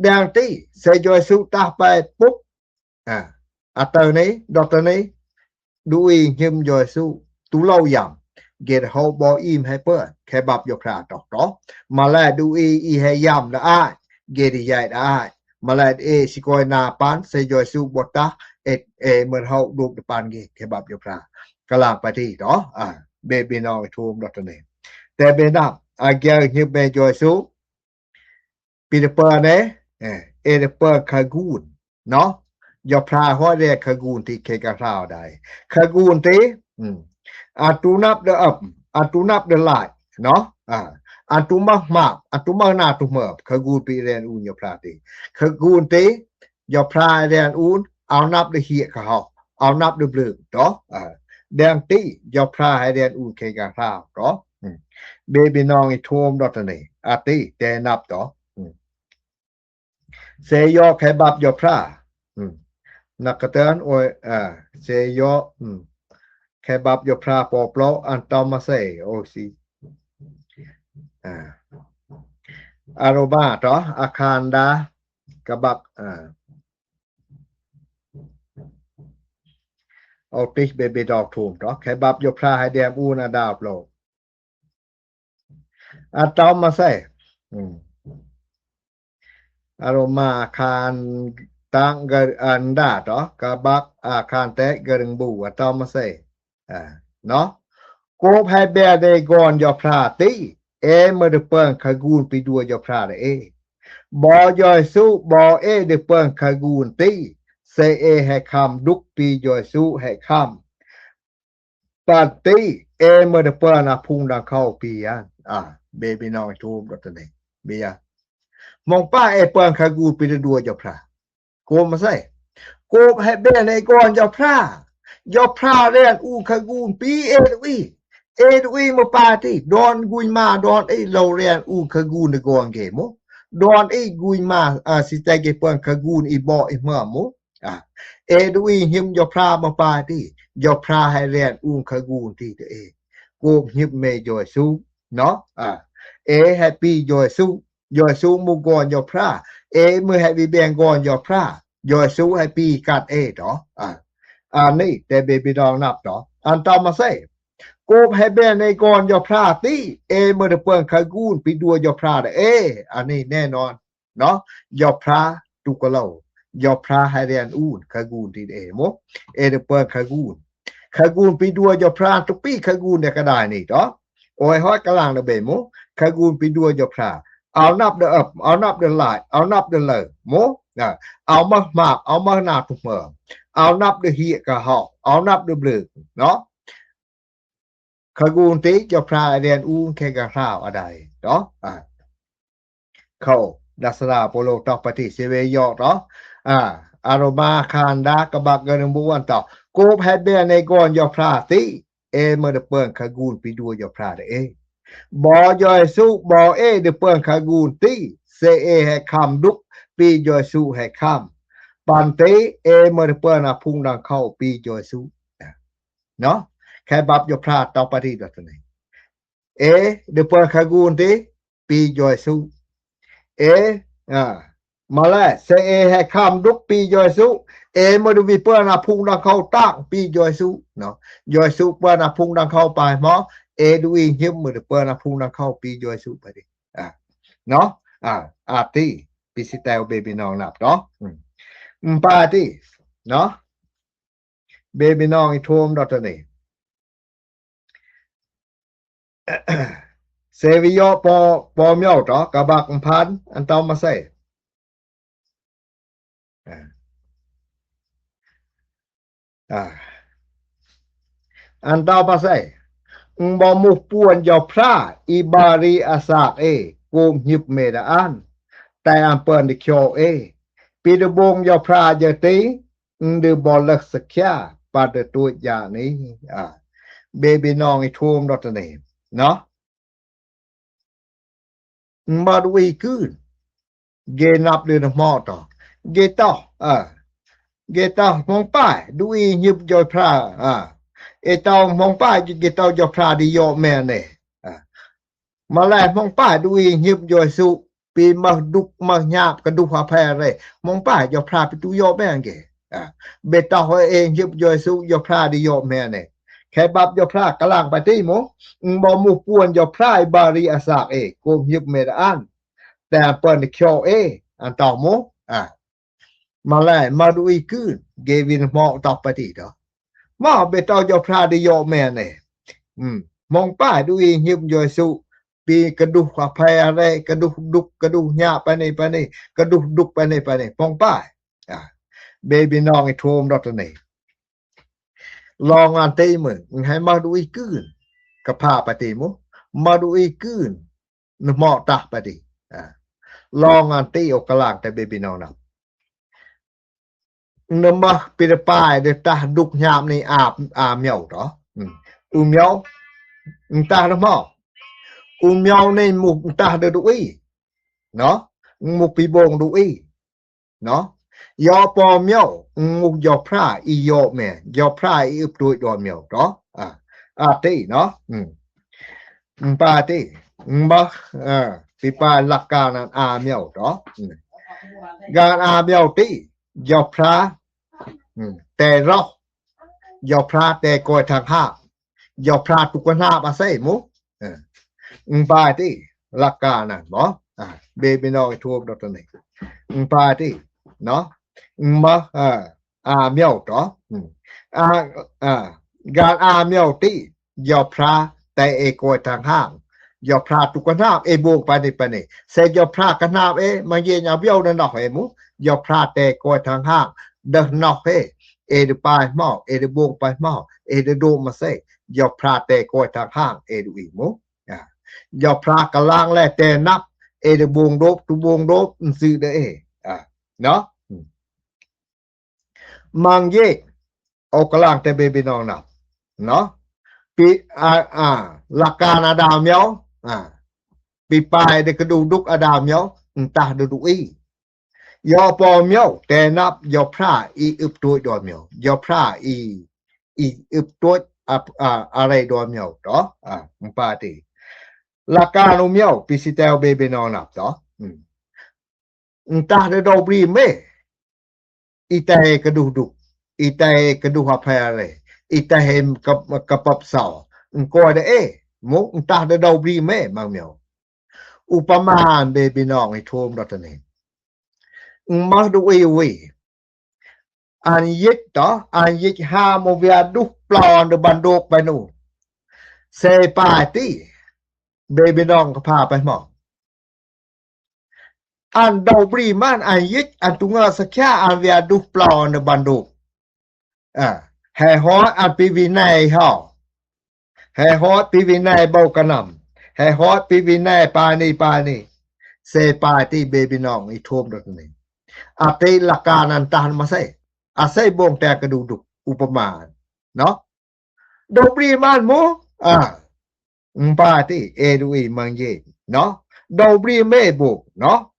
ແດງຕິ ເຊໂຍຊູຕາໄປປຸບ ອາ ອາເຕີເນ ດອກເຕີເນ ດູອີງຫິມໂຍຊູ ຕູເລົາຢາມ ເກດເຮົາບໍອີມໃຫ້ເປີດ ແຄ່ບັບໂຍຄາຕອກຕອກ ມາແລະດູອີ ອີແຮຢາມລະອາຍ ເກດໃຫຍ່ລະອາຍ ມາແລະເອຊິກອຍນາປັນ ເຊໂຍຊູບົດຕາ ເອ ເອ ເມີເຮົາດູກປານເກ ແຄ່ບັບໂຍຄາ ກະລາງປະຕິຕອກ ອາ ເບບີນ້ອງໂທມດອກເຕີເນ ແຕ່ເບນາ ອາເກຍຫິມເບໂຍຊູ ປີເດເປິນເນ ເອ ເອເດເປິງຂະກູນ ເນາະ ໂຍຄາຫ້ອຍແລນຂະກູນຕິເຄກະຊາວໄດ ຂະກູນຕິ ອືມ ອາຕູນັບເດີອຳ ອາຕູນັບເດີລາຍ ເນາະ ອາ ອາຕູມາກມາກ ອາຕູມາກໜ້າຕຸເມີ ຂະກູນປີແລນອູນໂຍຄາຕິ ຂະກູນຕິ ໂຍຄາແລນອູນ ເອົານັບເດີເຮຍກະຮອກ ເອົານັບເດີເບລິກຕອກ ອາ ແດງຕິ ໂຍຄາໃຫ້ແລນອູນເຄກະຊາວຕອກ ອືມ ເບບີນ້ອງອີ່ໂທມດອກເຕີເນ ອາຕິ ແຕ່ນັບຕອກ ອືມ ເຊໂຍແຄ່ບັບໂຍຄາ ອືມ ນັກກະເຕີນໂອຍ ອາ ເຊໂຍ ອືມ ແຄ່ບັບໂຍຄາ ປອປລອ ອັນຕອມມາເຊ ໂອຊີ ອາ ອາໂຣມາຕອກ ອາຄານດາ ກະບັກ ອາ ໂອຕິເບບີດອກໂທມຕອກ ແຄ່ບັບໂຍຄາໃຫ້ແດມອູນອາດາບໂລ ອາຕອມມາເຊ ອືມ ອາໂຣມາ ອາຄານຕັງ ກະ ອັນດາຕອກ ກະບັກ ອາຄານແຕະ ກະດຶງບູ ອາຕອມມາເຊ ອາ ເນາະ ໂກບໃຫ້ແບເດກອນໂຍຄາຕິ ເອ ເມີເດເປິງຂະກູນປີດັວໂຍຄາເອ ບໍຢອຍສຸ ບໍເອ ເດເປິງຂະກູນຕິ Sẽ ê hê khăm đúc pi Yêsu hê khăm. Panti ê mơ đơ pơn a phung đăng khâu pi an. À, bê bê nong thôm đọt tơnê. Bê ya. Mong pa ê pơn khă gun pi đơ đua Yôp Phra. Kôm ma sai. Kôm hê bê nê gon Yôp Phra. Yôp Phra ren un khă gun pi ê đu i. Ê đu i mơ pa ti. Đon gun ma đon ê lô ren un khă gun đơ gon gê mô. Đon ê gun ma, à, si tê gê pơn khă gun i bô i mơ mô. À, ê đu i hiêm Yôp Phra mơ pa ti. Yôp Phra hê ren un khă gun ti tơ ê. Kôm hiêm mê Yêsu, nô. À, ê hê pi Yêsu. Yêsu mô gon Yôp Phra. Ê mơ hê bi beng gon Yôp Phra. Yêsu hê pi kăt ê tơ. À, an ni tê bê bê nong năp tơ. An tao ma sai. Kôm hê bê nê gon Yôp Phra ti. Ê mơ đơ pơn khă gun pi đua Yôp Phra đơ ê. An ni nê non. ເນາະ ຢອບພຣາ ຕຸກະໂລ ຢອບພຣາ ໃຫ້ແລນອູນ ຂະກູນ ຕິເອໂມ ເອເດີເປິງ ຂະກູນ ຂະກູນ ປີດັວ ຢອບພຣາ ຕຸກປີ ຂະກູນ ເດກະດາຍ ນີ້ເນາະ ໂອຍ ຮອດກະລາງ ນະເບໂມ ຂະກູນ ປີດັວ ຢອບພຣາ ເອົານັບເດີເອິບ ເອົານັບເດີລາຍ ເອົານັບເດີເລີໂມ ເອົາມາໝາກ ເອົາມາໜາທຸກເມີ ເອົານັບເດີເຮຍກະຮອກ ເອົານັບເດີເບລີກ ເນາະ. ຂະກູນຕິ ເຈົ້າພຣາອາແດນອູນ ແຂກກະຄາວອາໄດເນາະ ອາ ເຂົ້າດັດສະດາໂປໂລ ຕອກປະຕິເຊເວຍອກເນາະ ອາ ອາໂຣມາ ຄານດາ ກະບັກ ເກີນເມືອງ ຕອກ ໂກບແຮດແບນ ໃນກອນ ເຈົ້າພຣາຕິ ເອເມີເດເປິງ ຂະກູນ ປີດັວ ເຈົ້າພຣາເດເອ ບໍ ຢອຍສຸ ບໍ ເອ ເດີເປິງ ຂະກູນຕິ ເຊເອ ແຮຄຳ ດຸກ ປີ ຢອຍສຸ ແຮຄຳ ປັນຕິ ເອເມີເດເປິງ ອາພຸງ ດັງເຂົ້າ ປີ ຢອຍສຸ ເນາະ ແຄ່ບັບຢາພຣາດຕອກປະຕິດອກໂຕນີ້ ເອ ເດີເປິງ ຂະກູນຕິ ປີ ຢອຍສຸ ເອ ອາ ມາແລ ເຊເອ ແຮຄຳ ດຸກ ປີ ຢອຍສຸ ເອ ເມີເດວີເປິງ ອາພຸງ ດັງເຂົ້າ ຕາງ ປີ ຢອຍສຸ ເນາະ ຢອຍສຸ ເປິງ ອາພຸງ ດັງເຂົ້າ ປາຍໝໍ ເອ ດູອີ ຫຍິບ ເມີເດເປິງ ອາພຸງ ດັງເຂົ້າ ປີ ຢອຍສຸ ປະຕິດ ອາ ເນາະ ອາ ອາຕິ ປີຊິແຕວ ເບບີນ້ອງນັບເນາະ ອືມ ປາຕິ ເນາະ ເບບີນ້ອງອີໂທມດອກໂຕນີ້ ເຊວິໂຍ ປ ປອມໂຍຕອ ກະບັກ ອຳພັນ ອັນເຕົາມາເຊ ອາ ອາ ອັນເຕົາມາເຊ ອືມ ບໍມຸກປວນ ຢອບພຣາ ອີບາຣີ ອາສາກເອ ໂກມຫຍິບ ເມດາອັນ ແຕ່ອຳເປິນ ດິຄຽວເອ ປີເດີບົງ ຢອບພຣາ ເຢີຕີ ອືມ ເດີບໍເລິກ ສະຄຽ ປາເດີຕົວຢານີ ອາ ເບບີນ້ອງອີໂທມດອກໂຕນີ້ ເນາະ. ມາດູອີກືນ ເກນັບເດີນະໝໍຕອ ເກຕອ ເອີ ເກຕອ ມອງປາຍ ດູອີ ຫຍິບ ຢອຍພຣາ ອາ ເອຕອ ມອງປາຍ ເກຕອ ຢອຍພຣາ ດີຢໍແມເນ ອາ ມາແລ ມອງປາຍ ດູອີ ຫຍິບ ຢອຍສຸ ປີມາດຸກມາຫຍາບ ກະດຸຫາແພເຣ ມອງປາຍ ຢອຍພຣາ ປີຕູຢໍແມເກ ອາ ເບຕອ ເອ ຫຍິບ ຢອຍສຸ ຢອຍພຣາ ດີຢໍແມເນ ແຄ່ບັບ ຢອຍພຣາ ກະລາງ ປະຕິໂມ ອືມ ບໍມຸກປວນ ຢອຍພຣາ ອີບາຣີ ອາສາກເອ ໂກມຫຍິບ ເມດາອັນ ແຕ່ເປິນ ດີຄຽວເອ ອັນເຕົາໂມ ອາ ມາແລ ມາດູອີກືນ ເກວິນ ໝໍຕອກປະຕິດອ ມາເບຕອ ຢອຍພຣາ ດີຢໍແມເນ ອືມ ມອງປາຍ ດູອີ ຫຍິບ ຢອຍສຸ ປີກະດຸຫາແພເຣ ກະດຸດຸກ ກະດຸຫຍາ ປານີ ປານີ ກະດຸດຸກ ປານີ ປານີ ມອງປາຍ ອາ ເບບີນ້ອງອີໂທມດອກໂຕນີ້ ລອງອັນຕິເມີ ໃຫ້ມາດູອີກືນ ກະພາປະຕິໂມ ມາດູອີກືນ ນະໝໍຕະປະຕິ ອາ ລອງອັນຕິ ໂອກະລາງ ແຕ່ເບບີນ້ອງນຳ ນະມະ ປີດະປາຍ ເດີຕາດຸກຫຍາບ ນີ້ ອາ ອາມຽວຕອ ອືມ ອຸມຽວ ຕານະໝໍ ອຸມຽວ ນີ້ ມຸກ ຕາເດີດຸອີ ເນາະ ມຸກ ປີບົງ ດຸອີ ເນາະ ຢໍປອມໂຍ ງຸກ ຢໍພຣາ ອີຢໍແມ ຢໍພຣາ ອີອຶບ ໂຕຍ ດອນມຽວ ເນາະ ອາ ອາຕິ ເນາະ ອືມ ປາຕິ ມາ ເອີ ປີປາຍ ຫຼັກການ ອາມຽວ ເນາະ ອືມ ການອາມຽວຕິ ຢໍພຣາ ອືມ ແຕ່ເຣາະ ຢໍພຣາ ແຕ່ກອຍທາງຫາກ ຢໍພຣາ ຕຸກກະໜາບ ອາໄສໝູ ເອີ ປາຕິ ຫຼັກການນັ້ນບໍ ອາ ເບບີນ້ອງໂທມດອກໂຕນີ້ ປາຕິ ເນາະ ມາ ເອີ ອາມຽວຕອ ອາ ອາ ການອາມຽວຕິ ຢໍພຣາ ແຕ່ເອກອຍທາງຫາກ ຢໍພຣາ ຕຸກກະໜາບ ເອໂບກ ປານີ ປານີ ເຊຢໍພຣາ ກະໜາບ ເອ ມາເຢຍນອາມຽວ ນະເນາະ ເອໝູ ຢໍພຣາ ແຕ່ກອຍທາງຫາກ Đah noh hê, ê đah pai hmâo, ê đah bông pai hmâo, ê đah dô ma sê, yua phrâ tê kôi thăng hang, ê đu i mô. A, yua phrâ klang lê tê năp, ê đah bông đôp, tu bông đôp, nsư đah ê. A, noh. Mang yê, ô klang tê bê bê nong năp. Noh. Pi, a, a, la kan a đao miêu. A. Pi pai đah kơ đu đúc a đao miêu, ntah đah đu i. Yua pô miêu, tê năp, yua phrâ, i ưp tuôch đua miêu. Yua phrâ, i, i ưp tuôch, a, a, a rê đua miêu, to. A, mpa ti. La kan u miêu, pi si teo bê bê nong năp, to. Ntah đah đô bri mê. I tê kơ đu đúc. I tê kơ đu ha phe rê. I tê hê kơ, kơ păp sao. Nkôi đah ê. Mô, ntah đah đô bri mê, mang miêu. Upama bê bê nong i thôm đô tơ nê. Mă đu i ui. Ăn yĭch to, ăn yĭch ha mô via đuh plon đah ban đôk pai nu. Sê pai ti. Bê bê nong kơ pha pai hmâo. Ăn đô bri man, ăn yĭch, ăn tu ngơ sa khia, ăn via đuh plon đah ban đôk. A, hê hoi ăn pi vi nê hao. Hê hoi pi vi nê bô kơ năm. Hê hoi pi vi nê pai ni, pai ni. Sê pai ti bê bê nong i thôm đô tơ nê. A ti la kan ăn tah ma sê. A sê bông tê kơ đu đúc. Upama. Noh. Đô bri man mô. A. Mpa ti, ê đu i mang yê, noh. Đô bri mê bô, noh.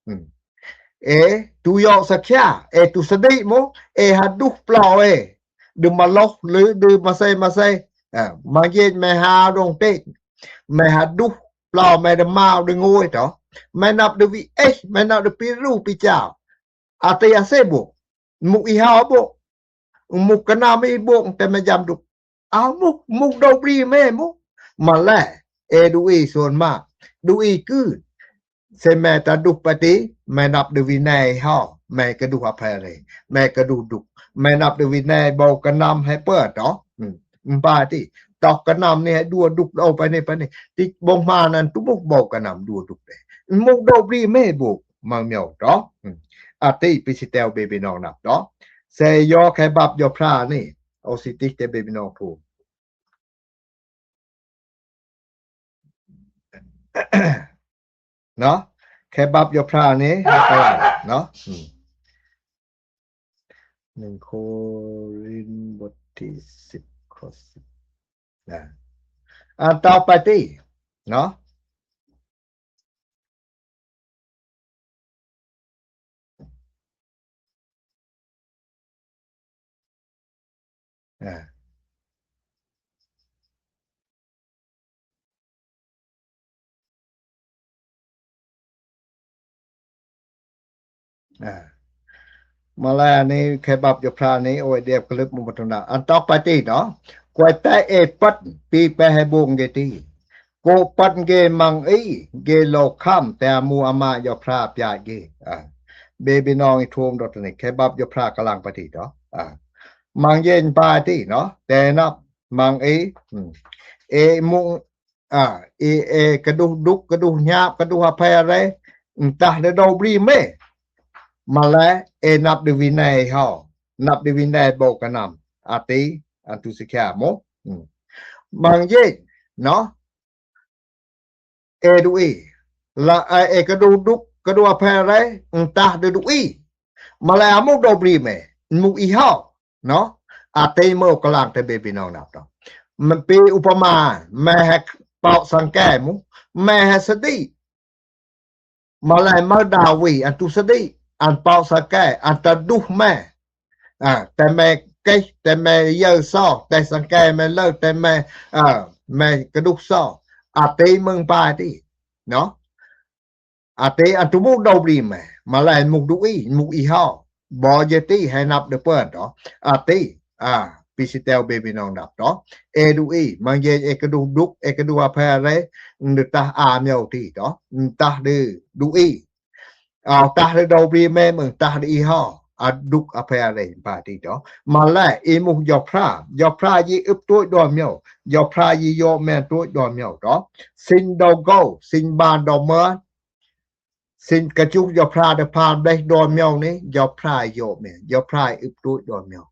Ê, tu yô sa khia, ê tu sa đi mô, ê ha đuh plao ê. Đah ma lôh, lư, đah ma sê, ma sê. A, mang yê mê ha đông tê. Mê ha đuh plao, mê đah mao, đah ngôi, to. Mê năp đah vi ê, mê năp đah pi ru, pi chao. A ti a sê bô. Mô i hao bô. Mô kơ năm i bông tê mê jăm đúc. A mô, mô đô bri mê mô. Ma lê, ê đu i suôn mă. Đu i kưn. Sê mê ta đúc pai ti, mê năp đah vi nê hao. Mê kơ đu ha phe rê. Mê kơ đu đúc. Mê năp đah vi nê bô kơ năm hê pơ to. Mpa ti. Tŏk kơ năm nê hê đua đúc đô pai nê pai nê. Ti bông ma năn tu mô bô kơ năm đua đúc đê. Mô đô bri mê bô. Mang miêu to. A ti pi si teo bê bê nong năp to. Sê yô khê băp yô phrâ nê. Ô si tih tê bê bê nong thôm. Noh. Khê băp yô phrâ nê. Noh. ໜຶ່ງໂຄຣິນ ບົດທີສິບ ຂໍ້ສິບ ນະ. ອ່ານຕໍ່ໄປຕິເນາະ. ອ່າ ອ່າ ມາແລນີ້ ເຄບັບຢູ່ພຣານີ້ ໂອ້ຍ ດຽວກະລຶບໝົດນະ. ອັນຕໍ່ໄປຕິເນາະ ກວຍແຕເອປັດ ປີແປໃຫ້ບົງເກຕິ ໂກປັດເກມັງອີ ເກໂລຄຳ ແຕ່ໝູອາມາ ຍໍພຣາປຽເກ. ອ່າ ເບບີນ້ອງອີໂທມດອກນີ້ ເຄບັບຢູ່ພຣາກະລັງປະຕິເນາະ. ອ່າ ມັງເຢັນປາຕິເນາະ ແຕ່ນັບ ມັງເອ ເອມຸງ ອ່າ ເອ ເອ ກະດູກດຸກ ກະດູກຫຍາບ ກະດູກອະໄພອະໄລ ຕາເດໂດບຣີເມ ມາແລ ເອນັບດີວິໄນເຮົາ ນັບດີວິໄນໂບກະນຳ ອາຕິ ອັນຕຸສິກຂາໂມ ມັງເຢເນາະ ເອດູອີ ລະ ເອ ເອ ກະດູກດຸກ ກະດູກອະໄພອະໄລ ຕາເດດູອີ ມາແລ ອາມຸກໂດບຣີເມ ມຸກອີເຮົາ ເນາະ ອາຕິເມີກະລາງເຕເບພີ່ນ້ອງນັບເນາະ ມັນປີອຸປະມາ ແມ່ໃຫ້ເປົ່າສັງແກມຸ ແມ່ໃຫ້ສະດິ ມາແລເມີດາວີ ອັນຕຸສະດິ ອັນເປົ່າສັງແກ ອັນຕະດຸແມ່ ອາ ແຕ່ແມ່ເກ ແຕ່ແມ່ເຢີຊໍ ແຕ່ສັງແກແມ່ເລີ ແຕ່ແມ່ ເອີ ແມ່ກະດູກຊໍ ອາຕິເມືອງປາຍຕິ ເນາະ. ອາຕິ ອັນຕຸມຸກໂດບຣີແມ ມາແລມຸກດຸອີ ມຸກອີເຮົາ ບໍເຢຕິ ໃຫ້ນັບເດີເປີນເນາະ ອາຕິ ອາ ປີຊິແຕວເບພີ່ນ້ອງນັບເນາະ ເອດູອີ ມັງເຢ ເອກະດູກດຸກ ເອກະດູກອະແພເຣ ນຕາອາມຽວຕິເນາະ ນຕາເດີດຸອີ ອາຕາເດີໂດບຣີແມ ເມືອງຕາເດີອີເຮົາ ອາດຸກອະແພເຣ ປາຕິເນາະ ມາແລອີມຸກຍໍພຣາ ຍໍພຣາຢີອຶບຕົວດອນມຽວ ຍໍພຣາຢີໂຍແມນຕົວດອນມຽວເນາະ ຊິນໂດໂກ ຊິນບານດອມເມີ Xin kơ chúc ຢາວພຣາ ເດີ ພານເບສ ດອນມຽວ ນີ້ ຢາວພຣາ ຢໍ້ແມ່ ຢາວພຣາ ອຶບ ໂຕຍ ດອນມຽວ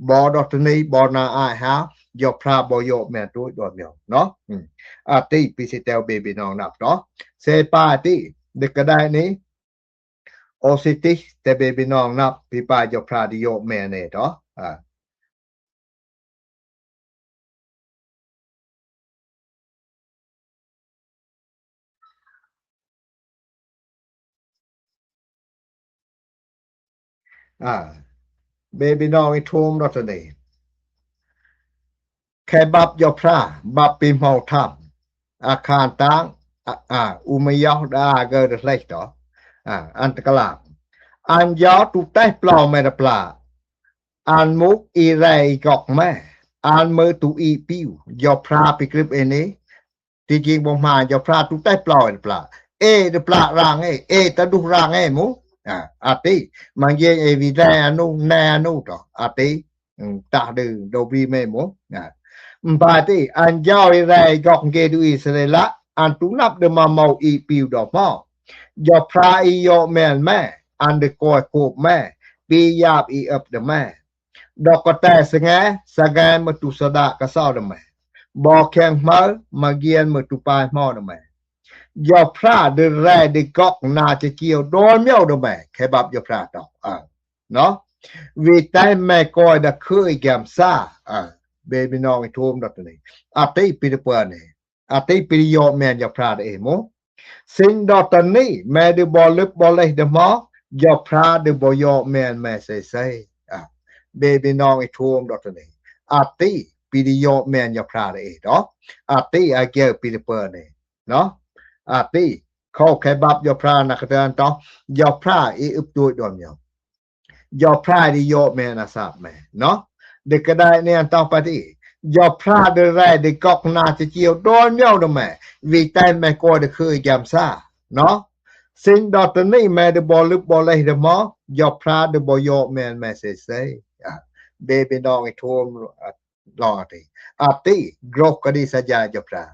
ບໍ່ ດອກ ຕະນີ ບໍ່ ໜ້າອາຍ ຫາ ຢາວພຣາ ບໍ່ ຢໍ້ແມ່ ໂຕຍ ດອນມຽວ ເນາະ. ອາຕິ ປີຊິແຕວ ເບບີນ້ອງ ນັບ ເນາະ ເຊປາ ອາຕິ ເດັກກະໄດນີ້ ໂອຊິຕິ ແຕ່ເບບີນ້ອງ ນັບ ປີປາ ຢາວພຣາ ດີ ຢໍ້ແມ່ ແນ່ ເນາະ. ອາ ອາ ເບບີນ້ອງ ອີ່ທົມ ດອກ ຕະນີ ແຄ່ບັບ ຢາວພຣາ ບັບ ປີເມົາທຳ ອາຄານຕາງ ອາ ອາ ອູມະຢາວ ດາ ເກີ ດະເລັກ ຕອ ອາ ອັນຕະກະລາ ອານຢາວ ຕູແຕະ ປລາວ ແມ່ ດະປລາ ອານມຸກ ອີແຣ ອີກອກ ແມ່ ອານມື ຕູ ອີປິວ ຢາວພຣາ ປີກຣິບ ເອ ນີ້ ທີ່ຈິງບໍ່ມາ ຢາວພຣາ ຕູແຕະ ປລາວ ເອ ດະປລາ ເອ ດະປລາ ຣາງ ເອ ເອ ຕະດຸ ຣາງ ເອ ໝູ ອາ ອາຕິ ມັງເຢ ເອ ວີແຣ ອານຸ ແນ ອານຸ ຕອ ອາຕິ ອືມ ຕາ ເດີ ໂດບຣີ ເມ ໝູ ອາ ອາຕິ ອານຢາວ ອີແຣ ອີກອກ ເກ ດູ ອີ ສະເລລະ ອານຕູນັບ ເດີ ມາເມົາ ອີປິວ ດອກ ມໍ ຢາວພຣາ ອີ ຢໍ້ແມ່ນ ແມ່ ອານ ເດີ ກອຍ ໂຄບ ແມ່ ປີ ຢາບ ອີ ອຶບ ເດີ ແມ່ ດອກກະແຕ ສະແງ ສະແງ ມະຕຸ ສະດາ ກະເຊົາ ເດີ ແມ່ ບໍ່ແຂງ ເໝີ ມະກຽນ ມະຕຸ ປາຍ ໝໍ ເດີ ແມ່ ຢາວພຣາ ເດີແຣ ເດີກອກ ນາຈະຈຽວ ດອນມຽວ ເດີ ແມ່ ແຄ່ບັບ ຢາວພຣາ ຕອ ເນາະ ວີແຕ ແມ່ກອຍ ດາ ເຄີ ອີກາມຊາ ເບບີນ້ອງ ອີ່ໂທມ ດອກ ຕະນີ ອາຕິ ປີຕະເປີນ ອາຕິ ປີ ຢໍ້ແມ່ນ ຢາວພຣາ ເດ ເອ ໂມ ຊິນ ດອກ ຕະນີ ແມ່ ເດີ ບໍ່ລຶບ ບໍ່ເລັກ ເດີ ໝໍ ຢາວພຣາ ເດີ ບໍ່ ຢໍ້ແມ່ນ ແມ່ ເຊເຊ ອາ ເບບີນ້ອງ ອີ່ໂທມ ດອກ ຕະນີ ອາຕິ ປີ ຢໍ້ແມ່ນ ຢາວພຣາ ເດ ເອ ເນາະ ອາຕິ ອາເກວ ປີຕະເປີນ ເນາະ ອາຕິ ເຂົ້າແຄ່ບັບ ຢາວພຣາ ນະກະເຕີນ ຕອ ຢາວພຣາ ອີ ອຶບ ໂຕຍ ດອນມຽວ ຢາວພຣາ ດີ ຢໍ້ແມ່ ນາ ຊາບ ແມ່ ເນາະ ເດັກກະໄດ ເນ ອັນຕອ ປາຕິ ຢາວພຣາ ເດີແຣ ເດີກອກ ນາຈະຈຽວ ດອນມຽວ ເດີ ແມ່ ວີແຕ ແມ່ກອຍ ເດີ ເຄີ ອີກາມຊາ ເນາະ ຊິນ ດອກ ຕະນີ ແມ່ ເດີ ບໍ່ລຶບ ບໍ່ເລັກ ເດີ ໝໍ ຢາວພຣາ ເດີ ບໍ່ ຢໍ້ແມ່ນ ແມ່ ເຊເຊ ອາ ເບບີນ້ອງ ອີ່ໂທມ ອາ ລອງ ອາຕິ ອາຕິ ກຣອກ ກະດີ ສະຢາ ຢາວພຣາ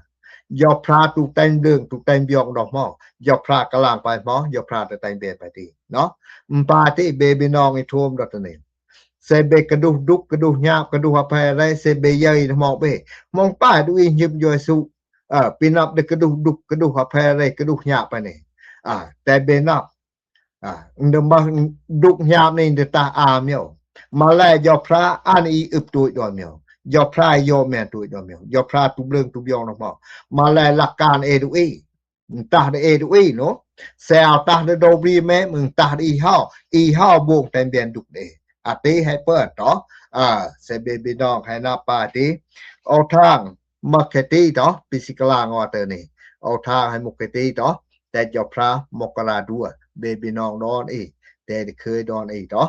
ຢາວພຣາ ຕູແຕງເບືອງ ຕູແຕງບຽງ ດອກ ໝໍ ຢາວພຣາ ກະລາງ ປາຍ ໝໍ ຢາວພຣາ ຕະແຕງເບ ປາຕິ ເນາະ ອາຕິ ເບບີນ້ອງ ອີ່ໂທມ ດອກ ຕະນີ ເຊເບ ກະດູກ ດຸກ ກະດູກ ຫຍາບ ກະດູກ ອະໄພ ແຣ ເຊເບ ເຢີຍ ດອກ ໝໍ ເບ ມອງ ປາຍ ດຸ ອີ ຍິບ ຢອຍ ສຸ ເອີ ປີນັບ ເດີ ກະດູກ ດຸກ ກະດູກ ອະໄພ ແຣ ກະດູກ ຫຍາບ ປາຍ ນີ້ ອາ ແຕ່ເບນັບ ອາ ເດີ ມາ ດຸກ ຫຍາບ ນີ້ ເດີ ຕາ ອາ ມຽວ ມາແລ ຢາວພຣາ ອານ ອີ ອຶບ ໂຕຍ ດອນມຽວ ຢາວພຣາ ຢໍ້ແມ່ນ ໂຕຍ ດອນມຽວ ຢາວພຣາ ຕູເບືອງ ຕູບຽງ ດອກ ໝໍ ມາແລ ຫຼັກການ ເອ ດຸ ອີ ຕາ ເດ ເອ ດຸ ອີ ເນາະ ແຊວ ຕາ ເດ ໂດບຣີ ເມ ມຶງ ຕາ ເດ ອີ ເຮົາ ອີ ເຮົາ ບົງ ແຕງເບນ ດຸກ ເດ ອາຕິ ໃຫ້ເປີດ ຕອ ອາ ເຊເບ ບີນ້ອງ ໃຫ້ນັບ ປາຕິ ໂອທາງ ມະເຄຕີ ຕອ ປີຊິກະລາ ງໍ ເຕີ ນີ້ ໂອທາງ ໃຫ້ ມະເຄຕີ ຕອ ແຕ່ ຢາວພຣາ ມົກກະລາ ດັວ ເບບີນ້ອງ ດອນ ອີ ແຕ່ ເຄີຍ ດອນ ອີ ຕອ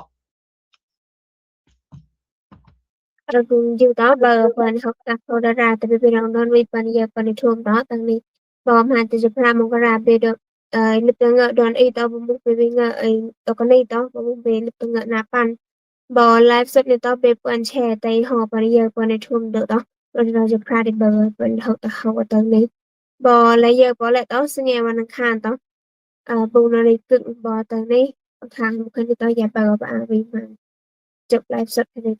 ອາກຸງ ຢູ່ ຕອ ເບີ ເພິ່ນ ເຮົາ ກະ ໂທ ດາ ຕະ ເບບີນ້ອງ ດອນ ວີ ປານ ເຢີ ປານ ໂທມ ຕອ ຕັງ ນີ້ ບໍ່ ມາ ຕະ ຢາວພຣາ ມົກກະລາ ເບ ດອ ເອີ ລຶບ ຕະ ເງີ ດອນ ອີ ຕອ ບໍ່ ມຸກ ເບບີ ເງີ ເອີ ຕອ ກະ ນີ້ ຕອ ບໍ່ ມຸກ ເບ ລຶບ ຕະ ເງີ ນາ ປັນ ບໍ່ ໄລຟ໌ສົດ ນີ້ ຕອ ເບ ປານ ແຊ ແຕ່ ຫໍ ປານ ເຢີ ປານ ໂທມ ເດີ ຕອ ລະ ຕະ ຢາວພຣາ ເດີ ເບີ ເພິ່ນ ເຮົາ ຕະ ເຮົາ ຕະ ນີ້ ບໍ່ ລະ ເຢີ ບໍ່ ແລະ ຕອ ສະແງ ວັນອັງຄານ ຕອ ອາ ບຸງ ນາລີ ກຶກ ບໍ່ ເຕີ ນີ້ ທາງ ເພິ່ນ ຕອ ຢາ ເບີ ປາ ອາ ວີ ມາ ຈົບ ໄລຟ໌ສົດ ນີ້ ຕອ